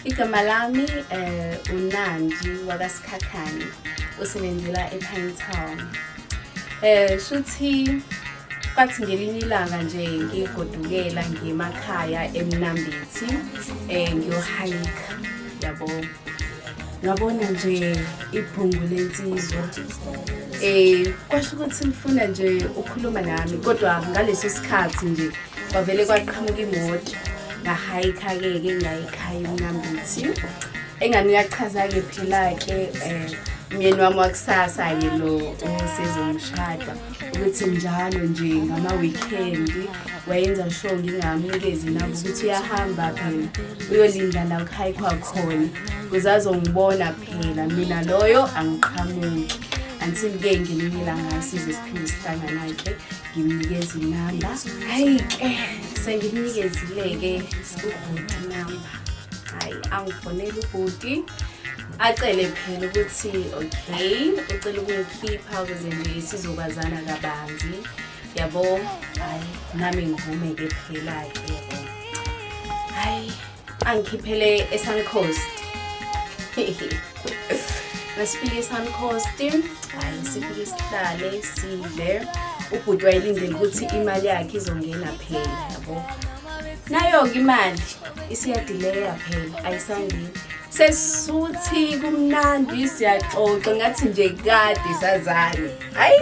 Igama lami uNandi wakaSikhakhane, usebenzela ePinetown. Shuthi kwathi ngelinye ilanga nje ngigodukela ngiyemakhaya eMnambithi, ngiyohayika, yabo. Ngabona nje ibhungu lensizwa. Kwasho ukuthi ngifuna nje ukukhuluma nami, kodwa ngaleso sikhathi nje kwavele kwaqhamuka imoto, ngahayikha-ke ke ngayikhaya eMnambithi. Engani uyachaza-ke phela-ke umyeni wami wakusasa-ke lo osezongishada, ukuthi njalo nje ngama-weekend wayenza sure ngingamnikezi nabo ukuthi uyahamba phela uyolinda la kuhayikhwa khona ukuze azongibona phela, mina loyo angiqhamuki until-ke ngelinye ilanga size siphinde sihlangana-ke, ngimnikeza inamba. Hhayi-ke sengimnikezile-ke ubhuti inamba, hhayi angifonele ubhuti acele phela ukuthi okay, ucela ukungikhipha ukuze nje sizokwazana kabanzi, yabo. Hhayi nami ngivume-ke phela-ke, yabo. Hhayi angikhiphele eSuncoast. Masifike eSuncoast, hhayi sifike sihlale sidle. Ubhuti wayelindele ukuthi imali yakhe izongena phela, yabo. Nayo-ke imali isiyadileya phela, ayisangeni. Sesisuthi kumnandi, siyaxoxa ngathi nje kade sazana. Hhayi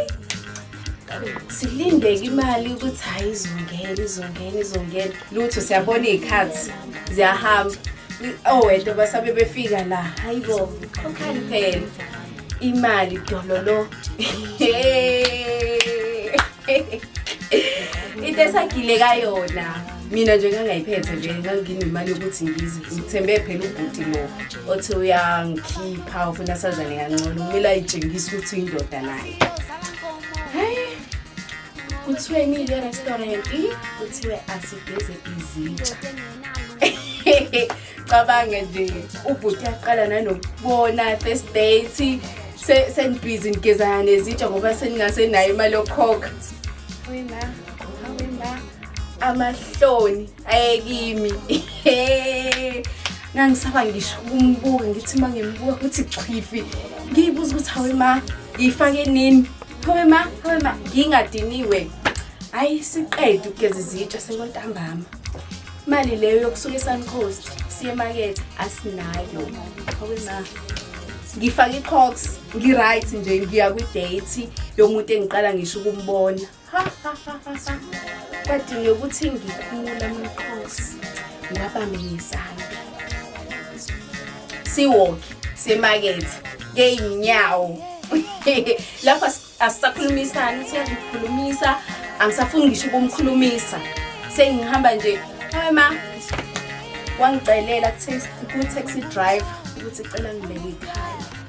silindeke imali ukuthi hhayi izongena, izongena, izongena. Lutho, siyabona iy'khathi ziyahamba. Owedwa basabe befika la, hayi bo, khokhani phela imali dololo. Into esagile kayona mina nje ngangayiphethe nje, nganginemali yokuthi ngize ngithembe phela ubhuti lo othi uyangikhipha, ufuna sazane kangcono, kumele ayitshengise ukuthi uyindoda naye. Hayi kuthiweni-ke e-restaurant, kuthiwe asigeze izitsha. Cabanga nje ubhuti yaqala nanokubona first date, senibhizi nigezana nezitsha ngoba seningasenayo imali yokukhokha. Wena wena, amahloni ayekimi, ngangisaba ngisho ukumbuka, ngithi uma ngimbuka kuthi xhifi, ngiyibuza ukuthi hawe ma, ngiyifake nini, hawe ma, hawe ma, ngingadiniwe. Hayi siqede ukugeza izitsha sekuntambama, imali leyo yokusuka eSuncoast siye emakethe asinayo. Hawe ma, ngifake i-crocs, ngi-right nje, ngiya kwi-date yomuntu engiqala ngisho ukumbona. Ha ha ha ha ha, kwadingeka ukuthi ngikhumule ama-crocs, ngiwabambe ngesandla, siwalk siyemakethe ngey'nyawo. Lapho asisakhulumisani, uthi uyangikhulumisa, angisafuni ngisho ukumkhulumisa, sengihamba nje. Hayi ma, wangicelela ku-taxi driver ukuthi cela ngibeke ekhaya.